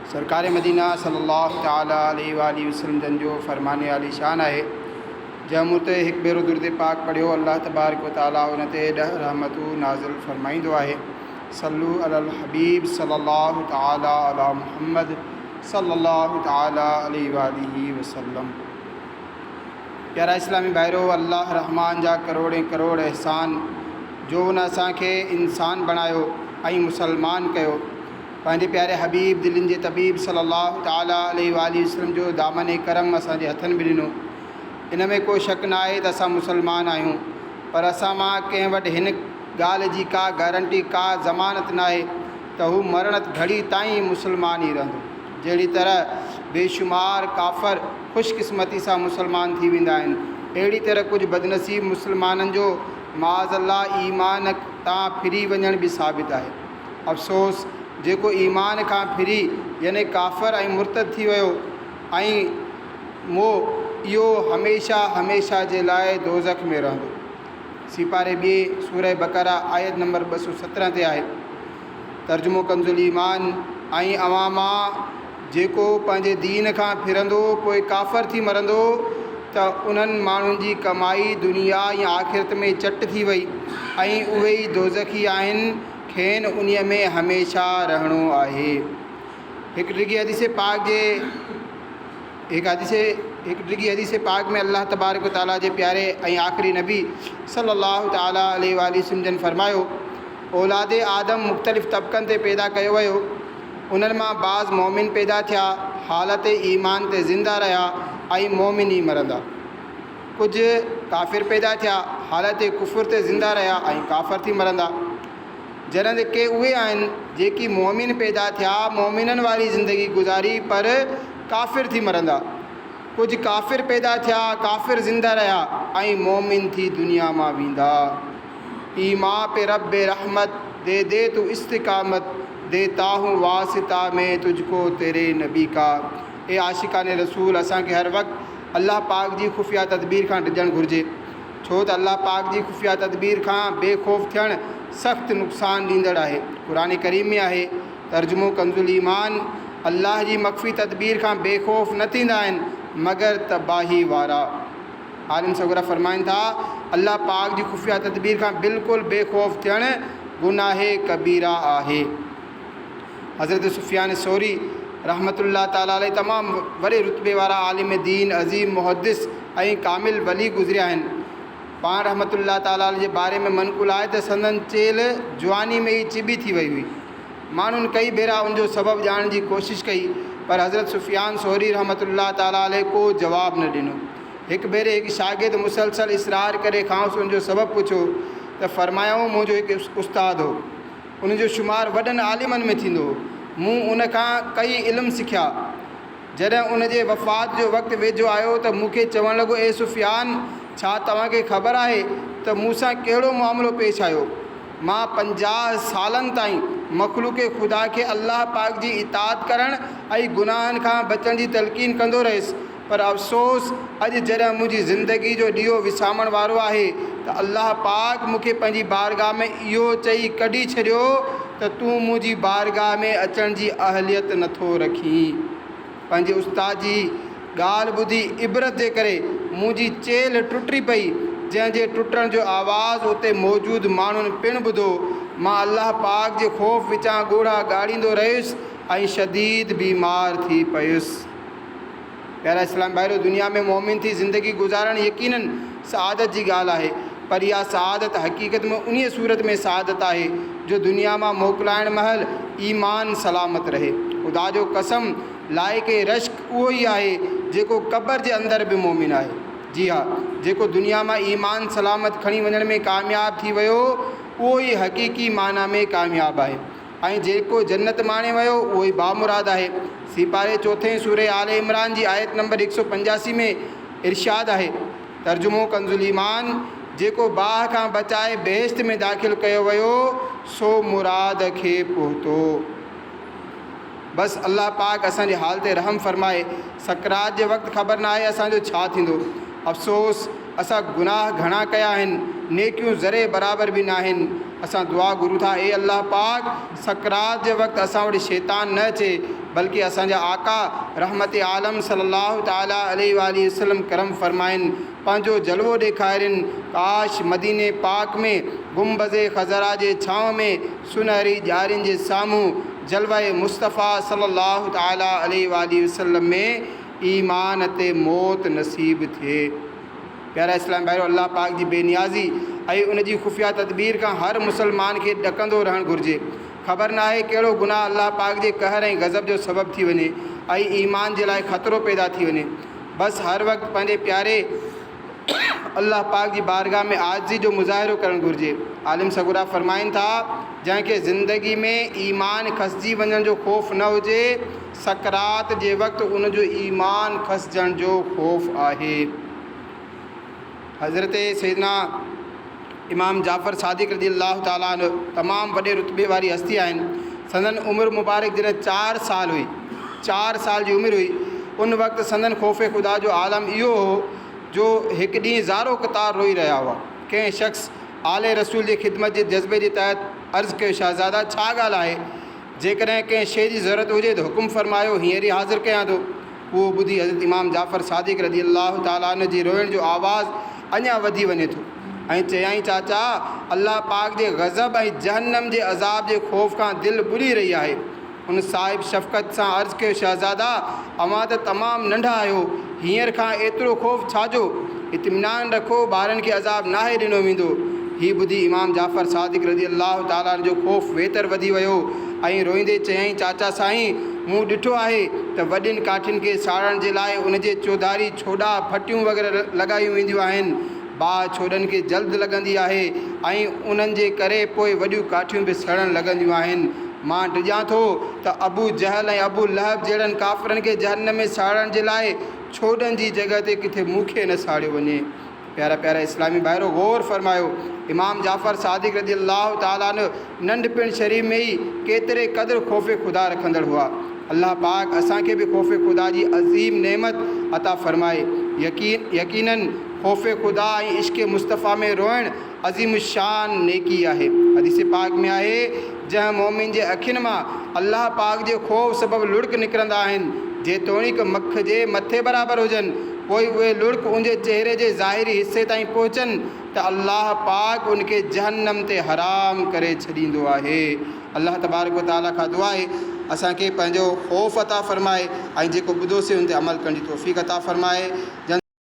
سرڪار مدينه صلي الله تعالٰي عليه واٰله وسلم جن جو فرمان عالي شان آهي، جنهن مون تي هڪ ڀيرو درود پاڪ پڙهيو الله تبارڪ و تعالٰي ان تي ڏهه رحمتون نازل فرمائيندو آهي. صلو علي الحبيب صلي الله تعالٰي علي محمد صلي الله تعالٰي عليه واٰله وسلم. پيارا اسلامي ڀائرو! الله رحمان جا ڪروڙين ڪروڙ احسان جو ان اسان کي انسان بڻايو ۽ مسلمان ڪيو. پنهنجي پياري حبيب دلين جي طبيب صلي الله تعالٰي عليه واٰله وسلم جو دامن ڪرم اسان جي هٿن ۾ ڏنو. ان ۾ ڪو شڪ نه آهي ته اسان مسلمان آهيون پر اسان مان ڪنهن وٽ هن ڳالهه جي ڪا گارنٽي ڪا ضمانت ناهي ته هو مرڻ گهڙي تائين مسلمان ئي رهندو. جهڙي طرح بيشمار ڪافر خوش قسمتي سان مسلمان ٿي ويندا آهن، اهڙي طرح ڪجهه بدنصيب مسلمانن جو معاذ الله ايمان تان ڦري وڃڻ به ثابت آهي. افسوس! جيڪو ايمان کان ڦري يعني ڪافر ۽ مرتد ٿي ويو ۽ مئو، اهو هميشه هميشه جي لاء دوزخ ۾ رهندو. سيپاري ٻئي، سوره بقره آيت نمبر 217 تي آهي. ترجمو ڪنز الايمان، ۽ اوهان مان جيڪو پنهنجي دين کان ڦرندو پوء ڪافر ٿي مرندو ته انهن ماڻهن جي ڪمائي دنيا ۽ آخرت ۾ چٽ ٿي وئي ۽ اهي ئي دوزخي آهن کين انهيء ۾ هميشه رهڻو آهي. هڪ ڊگهي حديث پاڪ جي هڪ حديث هڪ ڊگهي حديث پاڪ ۾ الله تبارڪ و تعاليٰ جي پياري ۽ آخري نبي صلي الله تعاليٰ عليه واٰله وسلم جن فرمايو، اولاد آدم مختلف طبقن تي پيدا ڪيو ويو، انهن مان بعض مؤمن پيدا ٿيا، حالت ايمان تي زنده رهيا ۽ مؤمن ئي مرندا. ڪجهه ڪافر پيدا ٿيا، حالت ڪفر تي زنده رهيا ۽ ڪافر ٿي مرندا. جڏهن ته ڪي اهي آهن، جيڪي مؤمن پيدا ٿيا، مؤمنن واري زندگي گذاري پر ڪافر ٿي مرندا. ڪجهه ڪافر پيدا ٿيا، ڪافر زنده رهيا ۽ مؤمن ٿي دنيا مان ويندا. ايمان پي رب رحمت، the the تو استقامت، ديتا هون واسطه مين تجھ ڪو تيري نبي ڪا. اي عاشقان رسول! اسان کي هر وقت الله پاڪ جي خفيه تدبير کان ڊڄڻ گهرجي. ڇو ته الله پاڪ جي خفيه تدبير کان بي خوف ٿيڻ سخت نقصان ڏيندڙ آهي. قرآن ڪريم ۾ آهي، ترجمو ڪنزالايمان، الله جي مخفي تدبير کان بي خوف نه ٿيندا آهن مگر تباهي وارا. عالم سڳورا فرمائن ٿا، الله پاڪ جي خفيه تدبير کان بلڪل بي خوف ٿيڻ گناهه ڪبيره آهي. حضرت سفيان ثوري رحمة الله تعالٰي عليه تمام وڏي رتبي وارا عالم دين، عظيم محدث ۽ ڪامل ولي گذريا آهن. پاڻ رحمة الله تعالٰي عليه جي باري ۾ منقول آهي ته سندن چيلهه جواني ۾ ئي چٻي ٿي وئي هئي. ماڻهن ڪئي ڀيرا ان جو سبب ڄاڻڻ جي ڪوشش ڪئي پر حضرت سفيان ثوري رحمة الله تعالٰي عليه ڪو جواب نه ڏنو. هڪ ڀيري هڪ شاگرد مسلسل اصرار ڪري کانئس ان جو سبب پڇيو ته فرمايائون منهنجو هڪ استاد هو. ان جو شمار وڏن عالمن ۾ ٿيندو هو. مون ان کان ڪئي علم سکيا. جڏهن ان جي وفات جو وقت ويجهو آيو ته مون کي چوڻ لڳو، اي سفيان! ڇا توهان کي خبر آهي ته مون سان ڪهڙو معاملو پيش آيو؟ مان 50 سالن تائين مخلوق خدا کي الله پاڪ جي اطاعت ڪرڻ ۽ گناهن کان بچڻ جي تلقين ڪندو رهيس، پر افسوس اڄ جڏهن منهنجي زندگي جو ڏيئو وسامڻ وارو آهي ته الله پاڪ مون کي پنهنجي بارگاهه ۾ اهو چئي ڪڍي ڇڏيو ته تون منهنجي بارگاهه ۾ اچڻ جي اهليت نٿو رکين. پنهنجي استاد جي ڳالهه ٻڌي عبرت جي ڪري منهنجي چيلهه ٽٽي پئي، جنهن جي ٽٽڻ جو آواز اتي موجود ماڻهن پڻ ٻڌو. مان الله پاڪ جي خوف وچان ڳوڙها ڳاڙيندو رهيس ۽ شديد بيمار ٿي پيس. پيارا اسلام ڀائرو! دنيا ۾ مؤمن ٿي زندگي گذارڻ يقيناً سعادت جي ڳالهه آهي، پر اها سعادت حقيقت ۾ انهيء صورت ۾ سعادت آهي جو دنيا مان موڪلائڻ مهل ايمان سلامت رهي. خدا جو قسم! لائق رشڪ اهو ئي آهي جيڪو قبر جي اندر به مؤمن آهي. جي ها! جيڪو دنيا مان ايمان سلامت کڻي وڃڻ ۾ ڪامياب ٿي ويو، اهو ئي حقيقي معنيٰ ۾ ڪامياب آهي. ۽ جيڪو جنت ماڻي ويو اهو ئي بامراد آهي. سيپاري چوٿين سورة آل عمران جي آيت نمبر 185 ۾ ارشاد آهي، ترجمو ڪنزالايمان، جيڪو باهه کان بچائي بهشت ۾ داخل ڪيو ويو سو مراد کي پهتو. بس الله پاڪ اسان جي حال تي رحم فرمائي. سڪرات جي وقت خبر ناهي اسان جو ڇا ٿيندو. افسوس اسان گناهه گهڻا ڪيا آهن، نيڪيون ذري برابر به ناهن. اسان دعا گهرون ٿا اي الله پاڪ سڪرات جي وقت اسان وٽ شيطان نه اچي، بلڪه اسان جا آقا رحمت عالم صلّي الله تعالٰي عليه واٰله وسلّم ڪرم فرمائن، پنهنجو جلوو ڏيکارين، ڪاش! مديني پاڪ ۾ گنبذ خضرا جي ڇانو ۾ سنهري ڄارين جي سامهون جلوه مصطفيٰ صلّي الله تعالٰي عليه واٰله وسلّم ۾ ايمان تي موت نصيب ٿئي. پيارا اسلام ڀائرو! الله پاڪ جي بي نيازي ۽ ان جي خفيه تدبير کان هر مسلمان کي ڏڪندو رهڻ گهرجي. خبر ناهي ڪهڙو گناهه الله پاڪ جي قهر ۽ غضب جو سبب ٿي وڃي ۽ ايمان جي لاء خطرو پيدا ٿي وڃي. بس هر وقت پنهنجي پياري الله پاڪ جي بارگاهه ۾ عاجزي جو مظاهرو ڪرڻ گهرجي. عالم سڳورا فرمائن ٿا، جنهن کي زندگي ۾ ايمان کسجي وڃڻ جو خوف نه هجي، سڪرات جي وقت ان جو ايمان کسجڻ جو خوف آهي. حضرت سيدنا امام جعفر صادق رضي الله تعالٰي عنه تمام وڏي رتبي واري هستي آهن. سندن عمر مبارڪ جڏهن چار سال هئي، چار سال جي عمر هئي، ان وقت سندن خوف خدا جو عالم اهو هو جو هڪ ڏينهن زارو قطار روئي رهيا هئا. ڪنهن شخص آل رسول جي خدمت جي جذبي جي تحت عرض ڪيو شهزادا ڇا ڳالهه آهي؟ جيڪڏهن ڪنهن شيء جي ضرورت هجي ته حڪم فرمايو، هينئر ئي حاضر ڪيان ٿو. اهو ٻڌي حضرت امام جعفر صادق رضي الله تعالٰي عنه جي روئڻ جو آواز اڃا وڌي وڃي ٿو ۽ چيائين، چاچا! الله پاڪ جي غضب ۽ جهنم جي عذاب جي خوف کان دل ٻڏي رهي آهي. ان صاحب شفقت سان عرض ڪيو، شهزادا! اوهان ته تمام ننڍا آهيو، هينئر کان ايترو خوف ڇا جو؟ اطمينان رکو، ٻارن کي عذاب ناهي ڏنو ويندو. هي ٻڌي امام جعفر صادق رضي الله تعالٰي عنه جو خوف ويتر وڌي ويو ۽ روئيندي چيائين، چاچا سائين! مون ڏٺو آهي ته وڏين ڪاٺين کي ساڙڻ جي لاء ان جي چوڌاري ڇوڏا، ڦٽيون وغيره لڳايون وينديون آهن. باهه ڇوڏن کي جلد لڳندي آهي ۽ انهن جي ڪري پوء وڏيون ڪاٺيون به سڙڻ لڳنديون آهن. مان ڊڄان ٿو ته ابو جهل ۽ ابو لهب جهڙن ڪافرن کي جهنم ۾ ساڙڻ جي لاء ڇوڏن جي جڳهه تي ڪٿي مون کي نه ساڙيو وڃي. پيارا پيارا اسلامي ڀائرو! غور فرمايو! امام جعفر صادق رضي الله تعالٰي عنه ننڍپڻ شريف ۾ ئي ڪيتري قدر خوف خدا رکندڙ هئا. الله پاڪ اسان کي به خوف خدا جي عظيم نعمت عطا فرمائي. يقيناً خوف خدا ۽ عشق مصطفيٰ ۾ روئڻ عظيم الشان نيڪي آهي. حديث پاڪ ۾ آهي، جنهن مؤمن جي اکين مان الله پاڪ جي خوف سبب لڙڪ نڪرندا آهن، جيتوڻيڪ مک جي مٿي برابر هجن، پوء اهي لڙڪ ان جي چهري جي ظاهري حصي تائين پهچن ته الله پاڪ ان کي جهنم تي حرام ڪري ڇڏيندو آهي. الله تبارڪ و تعالي کان دعا آهي اسان کي پنهنجو خوف عطا فرمائي ۽ جيڪو ٻڌوسين ان تي عمل ڪرڻ جي توفيق عطا فرمائي.